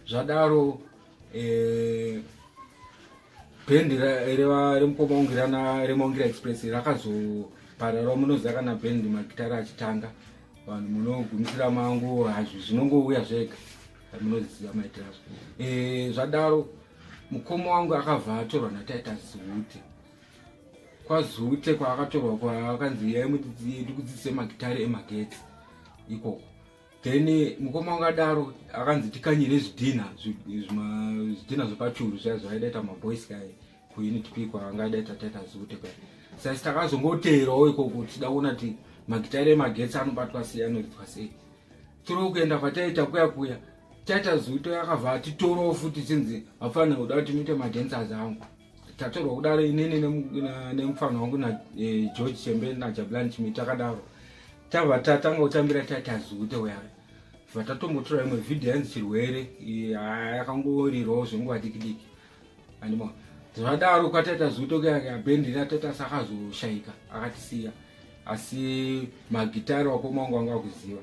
Zvadaro bhendi remukoma wangu rana reMaungira Express rakazopararawo. Munoziva kana bhendi magitara achitanga, vanhu munogumisira mangu hazvi, zvinongouya zvega, munoziva maitiro azvo. Zvadaro mukoma wangu akabva atorwa naTitus Zute. KwaZute kwaakatorwa, kwaakanzi ndikudzidzise magitare emagetsi ikoko. Then mukoma wangu adaro akanzi tikanyire zvidhina, zvidhina zvepachuru zviya zvaidaita maboys kai kuUnit P kwaangadaita Titus Zute kai. Sasi takazongoteerawo ikoko tichida kuona kuti magitare emagetsi anobatwa sei, anoridzwa sei. Tiri kuenda kwataita kuya kuya, Titus Zute akabva atitorawo futi, chinzi vafanira kuda kuti muite madancers angu. Tatorwa kudaro inini nemufana wangu naGeorge Chembe naJabulani Chimi. Takadaro tabva tatanga kutambira Titus Zute uya. Bva tatombotora imwe vhidhiyo yanzi Chirwere, yakangorirawo zvenguva diki diki andimo. Zvadaro kwaTitus Zute kuya, bhendi raTitus akazoshaika, akatisiya, asi magitari wakoma wangu anga akuziva.